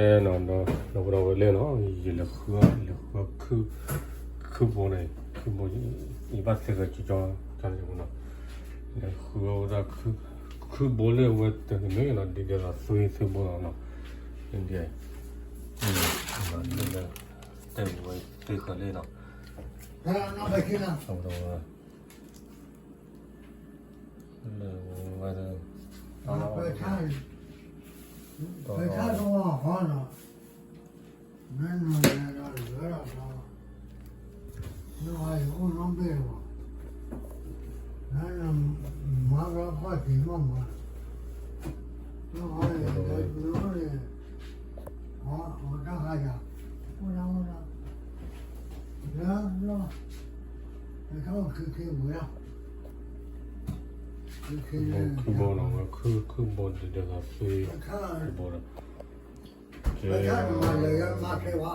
နီၤ ဒီး ဒီပုၢ်ဒီဝဲၢ်လၢနီၤ ယလဲၤဃုအီၣ် လဲၤဃုအီၣ် ခုဘိန့ၣ် ခုဘိ ယဘၣ်သ့ၣ်ဂဲၤကၠီကၠီ ကၠီန့ၣ်နီၤ လဲၤဃုအီၣ်ဝဲဒၣ် ခုဘိလၢအဝဲတနုာ်နီၤ ဒ်ဒီးသွံၣ်သွံၣ်ဘိလီၤနီၤ ဒ် တဲဝဲသ့ၣ်ဃီလံနီၤ ဒီပုၢ်ဒီဝဲၢ် လၢဝဲဒၣ် ပှဲၤထါ ပှဲၤထါတဝီဃီနီၤ မ့ၢ်နုာ်လဲၤဒီးလဲၤဒီး နဝဲယအိၣ်နီတဘ့ၣ်လီၤ နမၤဒီးခီၣ်ထံးမ့ၢ်မၤ နဝဲယလဲၤတုၤန့ၣ် အတၢ်ဟါယၤ အိၣ်ဒၣ်အိၣ်ဒၣ် လၢလီၤ ပထီၣ်ခံခံဝဲ ခံခံ ခုဘိနီၤ ခု ခုဘိဒ်ဒီးသွံၣ် ခုဘိဒီး ပထါနမၤလဲၤယမၤခဲဝါ